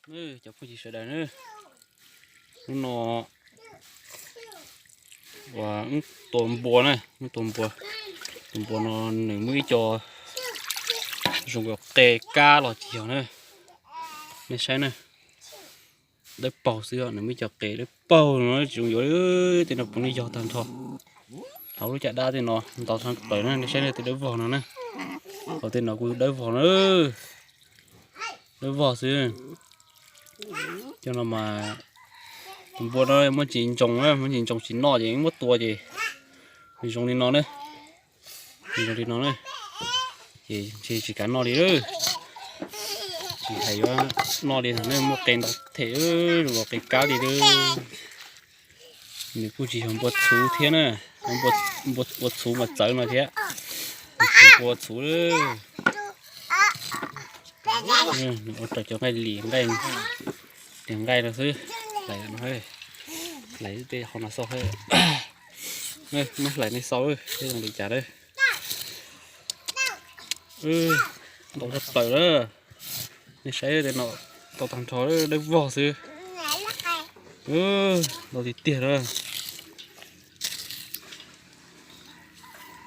Cov phooj ywg sawv daws na, hnub no uas wb tua npua na, wb tua npua. Tus npua no nws muaj ib co zoo nkaus qe kab los tsis yog na, nej saib na. Dawb paug xwb, nws muaj ib co qe dawb paug no tsis zoo yuav. Tej no puav leej yog tag nrho. Hauv lub caj dab tej no ntau tshaj plaws na, nej saib tej dawb vog no na. Hauv tej no kuj dawb vog na, dawb vog xwb. Cov no mas tus npua no muaj ntsis ntsoos, muaj ntsis ntsoos tsis noj ces muab tua ces nws zoo li no na. Nws zoo li no na, ces ntshe tsis kav noj li. Tsis hais yuav noj li no ne, muaj qe ntau them, zoo nkaus qe kab li. Nws kuj tsis yog npua txhuv thiab na, ua txhuv mas txawv no thiab. Nws tsis yog npua txhuv. Nws ua raws cov nqaij lis, nqaij, nqaij no xwb. Hlais no, hlais tej qhov no xauj. Muab hlais nej xauj seb zoo li cas na. Ntau tshaj plaws na. Nej saib tej no ntau tag nrho, dawb vog xwb. Ntau tiag tiag na.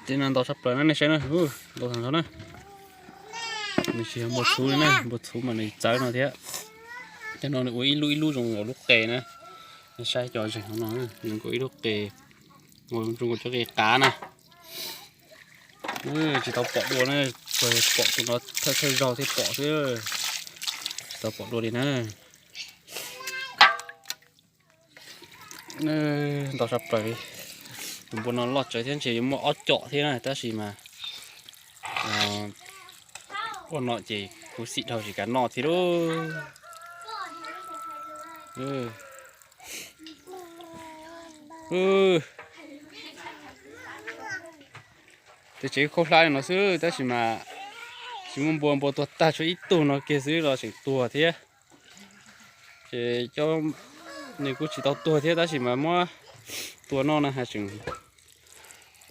Tej no ntau tshaj plaws na, nej saib na, ntau tag nrho na. Nws tsis yog npua txhuv li na, npua txhuv mas nws txawv no thiab. Tej no nws ua ib lub ib lub zoo nkaus lub qe na. Nej saib cov zeeg no, zoo nkaus ib lub qe, zoo nkaus cov qe qav na. Tsis tau pom dua na, tsuas pom tus no thawj thawj zaug thiaj pom xwb, tsis tau pom dua li na. Ntau tshaj plaws li. Tus npua no loj tsawv thiab, ntshe yuav muaj ob com thiab na, tab sis mas ua no ces khuv xim dhau tsis kav noj thiab lauj. Tej tsev khaub hlab no xwb tab sis mas tsis muaj npua, npua tuag tag tshuav ib tug no kiag xwb los tseem tuag thiab. Ces cov nws kuj tsis tau tuag thiab tab sis mas muab tua noj na, hais tseem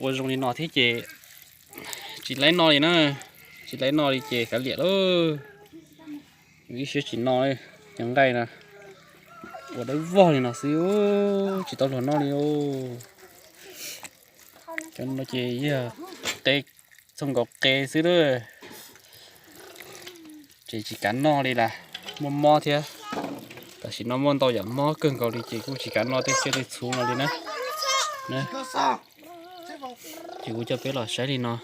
ua zoo li no thiab ces tsis laib noj li na. Tsis laib noj li ces kav liam lauj. Ib siab tsis noj, cov nqaij no ua dawb vog li no xwb, tsis tau luag noj li. Cov no ces yog qe, txhob nkaus qe xwb na. Ces tsis kav noj li las, muaj mob thiab. Tam sim no muaj ntau yam mob kawg nkaus li ces kuj tsis kav noj tej tsiaj tej txhu no li na. Ces kuv coj peb los saib li no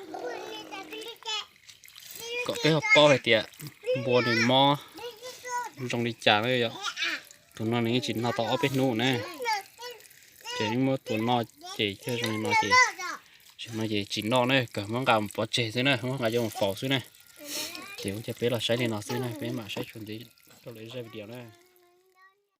kom peb ho paub hais tias npua nws mob zoo li cas na yom. Tus no nws yeej tsis noj tau ob peb hnub na. Ces yeej muab tua noj ces thiaj zoo li no ces, no ces tsis noj na, kawg muab nqa mus pov tseg xwb na, muab nqa coj mus faus xwb na. Ces kuv coj peb los saib li no xwb na, peb mam saib tshuav ntxiv rau lwm zaj video na.